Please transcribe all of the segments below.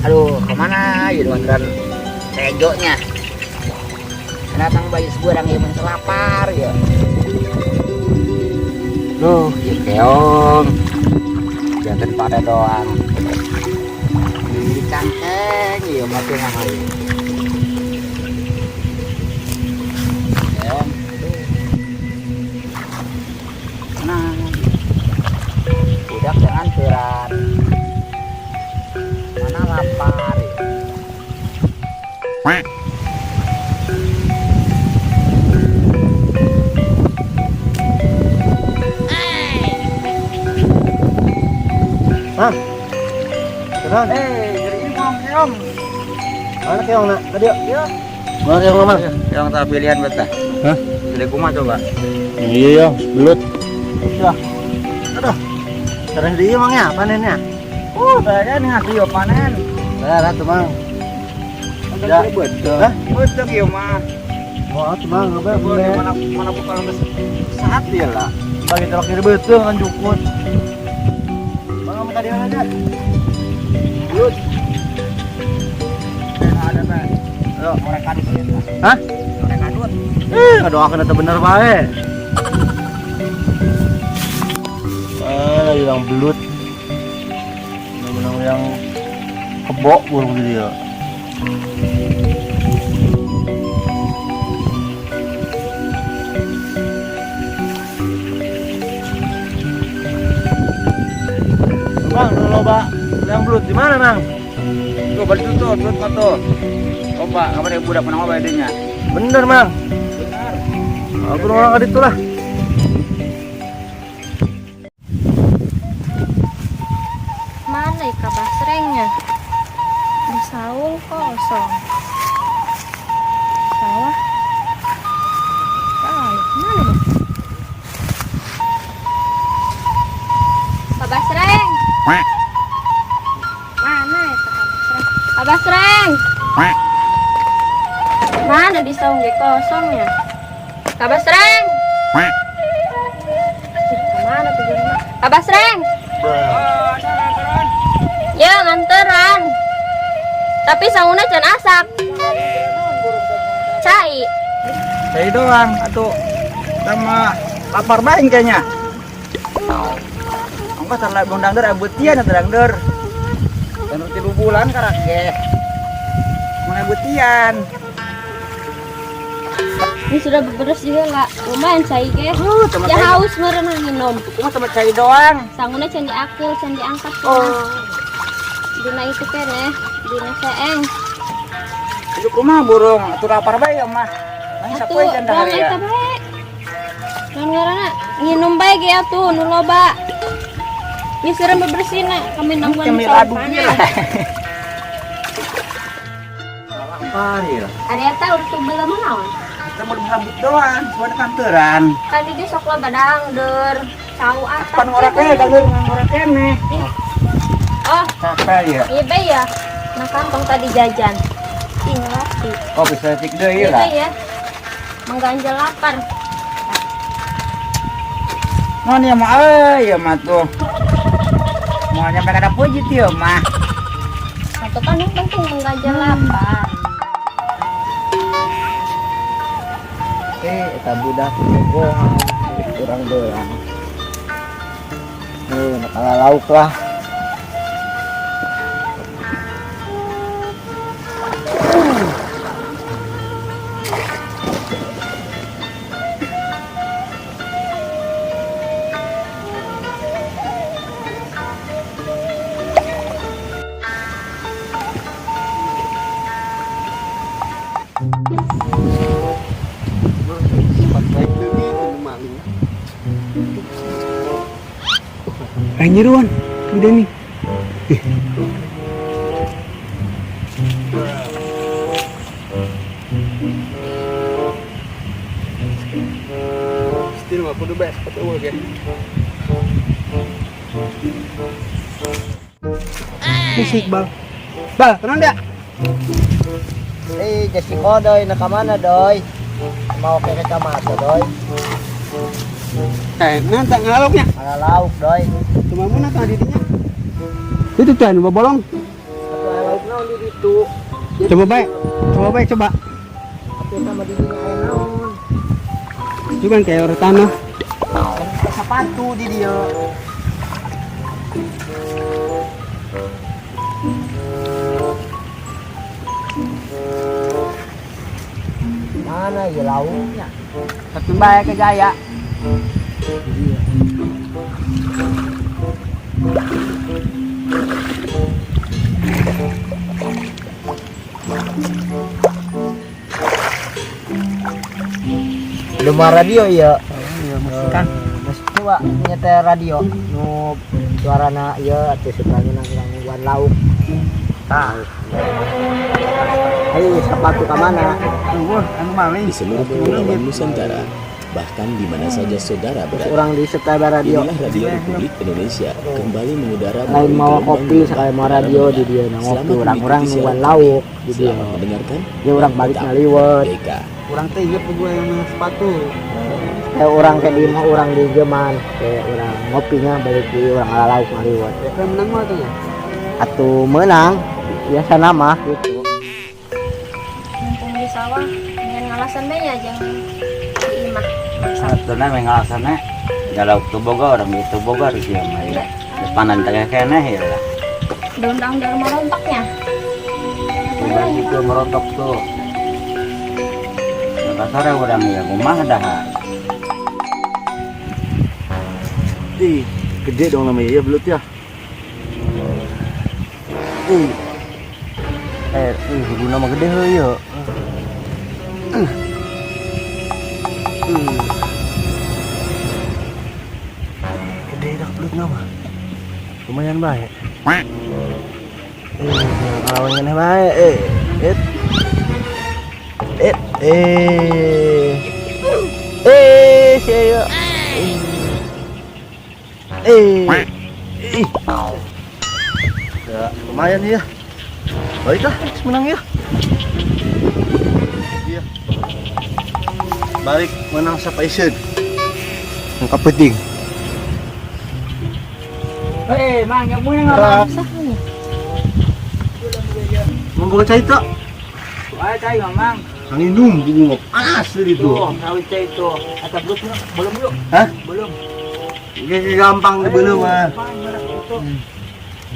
Aduh, kemana ya dengan tejonya? Datang bayi sebuah yang selapar ya. Duh, ya keong. Jangan pada doang. Di cangkeng ya mati nama ya. Keong. Nah, budak jangan berat. Mana lapar ya. Mang. Kenan. Jadi ini mau keong. Mana keong nak? Tadi yuk. Iya. Mana keong Mang? Yang tak pilihan betah. Hah? Jadi kumaha coba? Iya ya, belut. Ya. Aduh. Keren dia Mang ya panennya. Saya ngasih yo panen. Berat tuh Mang. Ya. Betul. Hah? Betul yo mah. Wah, tuh Mang, apa boleh? Mana mana bukan saat ya lah. Bagi terakhir betul kan jukut. Bang, minta di mana aja? Belut. Ada Pak. Lo mereka di sini. Hah? Mereka kadut. Doakan itu bener bae. Ah, lagi yang belut. Menang yang kebok burung dia. Bang, lu loba yang belut di mana, Bang? Tuh betul tuh, belut mah tuh. Coba kapan ibu budak menang apa idenya? Bener, Mang. Benar. Aku orang itu lah. Mana ya kabasrengnya? Di saung kosong. Sawah. Ah, mana ya? Kabasreng. Mana ya kabasreng? Kabasreng. Mana di saung ge kosong ya? Kabasreng. Ih, kemana tuh jelema? Kabasreng. Ya nganteran. Tapi sanguna can asak. Cai. Saya doang atau sama lapar baing kayaknya. Engko terlak bondang der abutian atau dangder. Dan 3 bulan karak ge. Mun abutian. Ini sudah beberes juga nggak? Lumayan cai ge. Sama Ya cai. haus meureun minum. Cuma sama cai doang. Sanguna can diakil, can diangkat. Oh. Dina itu keneh, dina seeng. Itu kumaha burung, atuh lapar bae ya mah. Nang Atuh, sapoe can doang dahar ya. eta bae. Naon ngaranna? Nginum bae ge atuh nu loba. Ini seureun bebersihna, kami nangguan Kami saung adu panas. kieu lah. Lapar ya. Ada eta udah tuh belum naon? Kita mau rambut doang, cuma kantoran. Kan di sok loba dangder, cau atap. Pan ngorek kene, dangder ngorek kene. Oh, Capek ya. iya be ya. Nah kantong tadi jajan. Ih, ngerti. Oh, bisa tik deui Iya lah. be ya. Mengganjal lapar. Non ya mah euy ya mah tuh. Mau nyampe kada puji tuh ya mah. Satu kan yang penting mengganjal lapar. Eta budak bohong, kurang doang. Nak kalah lauk lah. Nyeruan, udah nih. Still mah kudu best sepatu eueuh ge. Musik bal. Bal, tenang dah. Jessica doi, nak mana doi? Mau ke kecamatan doi. Nanti ngaloknya. Ala lauk doi. Cuma mana tadi dinya? Itu tuh anu bolong. Satu lauk Itu. Coba baik. Coba baik coba. Tapi sama di dinya aya naon? Coba kayak orang tanah. Sepatu di dia. Mana ya lauknya? Tapi baik ke Jaya. Rumah radio ya. Iya, kan. Coba nyetel radio nu suarana ieu atuh suka nang gangguan lauk. Tah. Ayo sepatu ka mana? Tunggu, anu maling. Di seluruh kepulauan Nusantara, bahkan di mana saja saudara Terus berada. urang di setel radio. Inilah Radio Republik Indonesia kembali mengudara Lain melalui mau gelombang kopi gelombang sekali mau udara radio menengah. di dia nah, ngopi Selamat urang-urang mengikuti nungguan siaran lauk kami. di dia. Selamat mendengarkan. Ya urang balik Tetap ngaliwet. BK. Urang teh ieu gue yang sepatu. Kayak urang kayak di mah urang di Jerman, kayak urang ngopinya balik di urang ala lauk ngaliwet. Ya menang mah tuh ya. Atuh menang biasa nama gitu. Mumpung di sawah, dengan ngalasan bae ya jangan di imah. Masak. Satuna mengalasana lauk tu boga orang itu boga di sia mah ya. Panan teh keneh ya lah. Daun-daun dari merontoknya. Udah gitu merotok tuh. Nah, sore urang ya kumaha dahar. Ih, gede dong namanya ya belut ya. Ih. Ih, nama gede heuh ya. Gede dah belut nama. Lumayan baik. Lawan ngeneh bae. Et. Et, eh. Eh, sia. Eh. Ih. Ya, lumayan ya. Baiklah, menang ya. Iya. Balik menang sa paiseun. Ang kaputing. Hei, mang, yang punya nggak Membuka cai tak? Ayo cai, mang. Ang minum bunga panas dari itu. Tuh, sawit cai itu. Atau belum belum yuk. Hah? Belum. Ini gampang dibeli mah.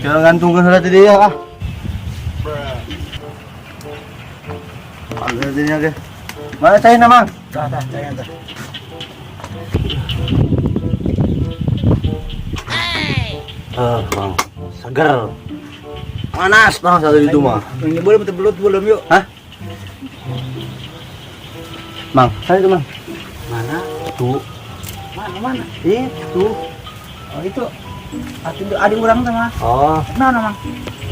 Jangan gantungkan surat dia ah. Ambil dirinya ke. Mana cai nama? Dah, dah, cai dah. Ah, bang. Seger. Panas bang satu itu mah. Ini belum belut belum yuk. Hah? Mang, saya itu mang. Mana? Tuh. Mana mana? Itu. Oh itu. Atuh adik urang teh mah. Oh, Nah, mang.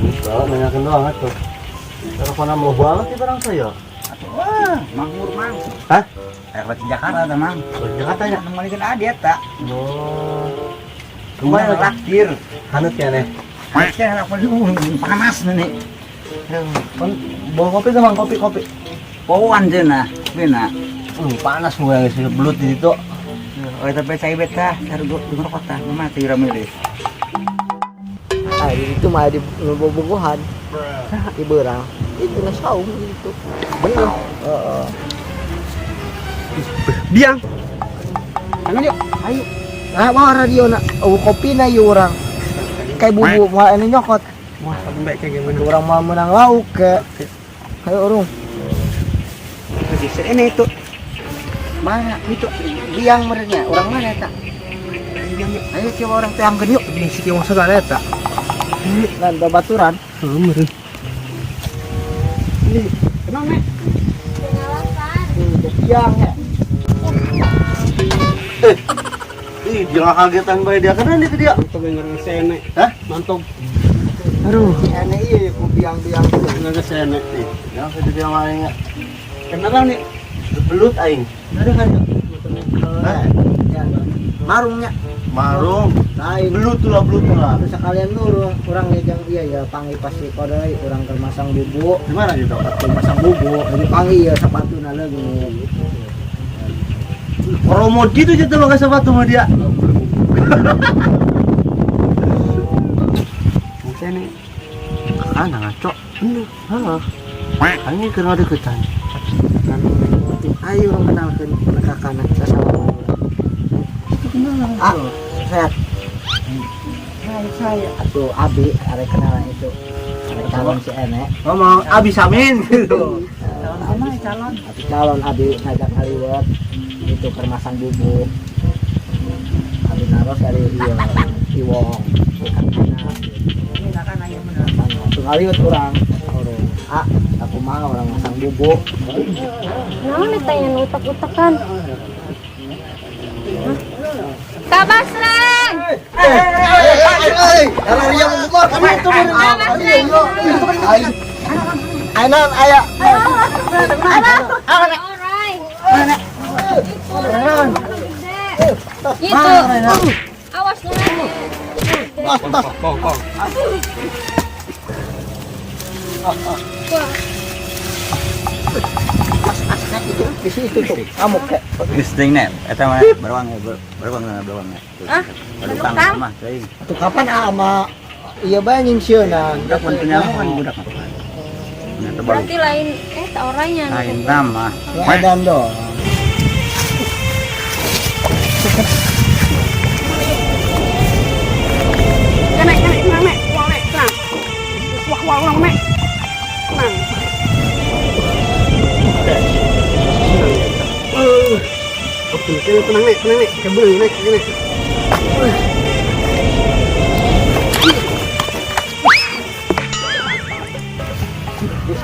enggak nanyakin doang tuh. Telepon mau banget sih barang saya. Atuh wah, makmur mang. Hah? Ayo ke Jakarta teh mang. Ke Jakarta ya? Nemuin adi eta. Oh. Lumayan traktir. Hanut ya nih. Saya anak panas nih. Bawa kopi tuh mang, kopi kopi. Powan cenah, bena. Panas mau yang isi belut di situ. Oh, tapi saya beta, taruh dua kota, mama tuh rame deh. Ah, di situ mah di bobogohan. Di berang. Itu na saung gitu. Bener. Heeh. Biang. Tangan yuk. Ayo. Nah, wah radio na, oh, kopi na ieu urang. Kayak bubu mah ini nyokot. Wah, sampai kayak gimana? Urang mah menang lauk ke. Ayo urung. Ini itu. Mana itu biang merenya? Orang mana eta? Ayo coba orang teangkeun yuk. Ini si kieu maksud ada eta. Lan babaturan. Heeh, meureun. Ini kenal nek? Ngalasan. Biang ya. Ih, dia nggak kagetan bae dia kena itu dia. Mantap yang ngerasa Hah? Mantap. Aduh, aneh iya ku biang-biang tuh. Ngerasa nih. Yang itu dia maling. Kenal nih. Belut aing. Ada kan? Hah? Ya. Marungnya. Marung. Lain. Belut tuh lah, belut tuh lah. Terus sekalian nurung, urang ngejang iya ya panggil pasti kodai urang keur masang bubu. Di mana gitu? Keur masang bubu, jadi panggil ya sepatu na leungit. Promo gitu jatuh pakai sepatu sama dia. Ngerasa nih. Ah, nah ngaco. Bener. Heeh. Aing keur ngadeukeutan. Kan ayo urang kenalkeun ka kakana sasama. Ah, sehat. Saya atuh abi arek kenalan itu. Arek calon si Enek. Ngomong Abi Samin gitu. Calon calon. Atuh calon abi ngajak ngaliwet itu keur masang bubuk. Abi naros dari ieu Iwong. Tuh ngaliwet urang. Urang. Ah, aku mah orang masang bubuk. Naon eta yang utak-utakan? Kak Basreng. Ayo aya. Alright. Itu. Awas lu nanti. Kong, kong. Wah, Di situ tuh, kamu kayak Geus teuing nek, eta mah beruang beruang beruang. Ah, Balukang balukang? mah teuing. Tuh kapan ah sama iya bae nyingsieunan. Budak mun teu nyaho kan budak mah. Eta baru berarti lain tak orangnya. lain nama. Edan dong. Nek, nek, tenang, nek. Wah, nek, tenang. Wah, wah, wah, nek. Tenang. Oke, tenang, nek, tenang, nek. Kebun, nek, nek.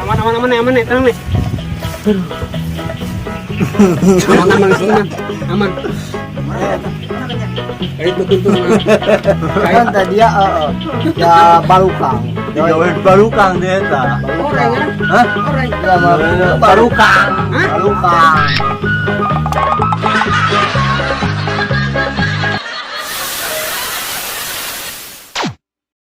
Aman, aman, aman, nek, aman, nek, tenang, nek. Aman, aman, aman, aman. Eh, betul, betul. Kan tadi ya ya balukang. Digawe balukang dia eta. Balukang. Hah? Ya, balukang. Balukang.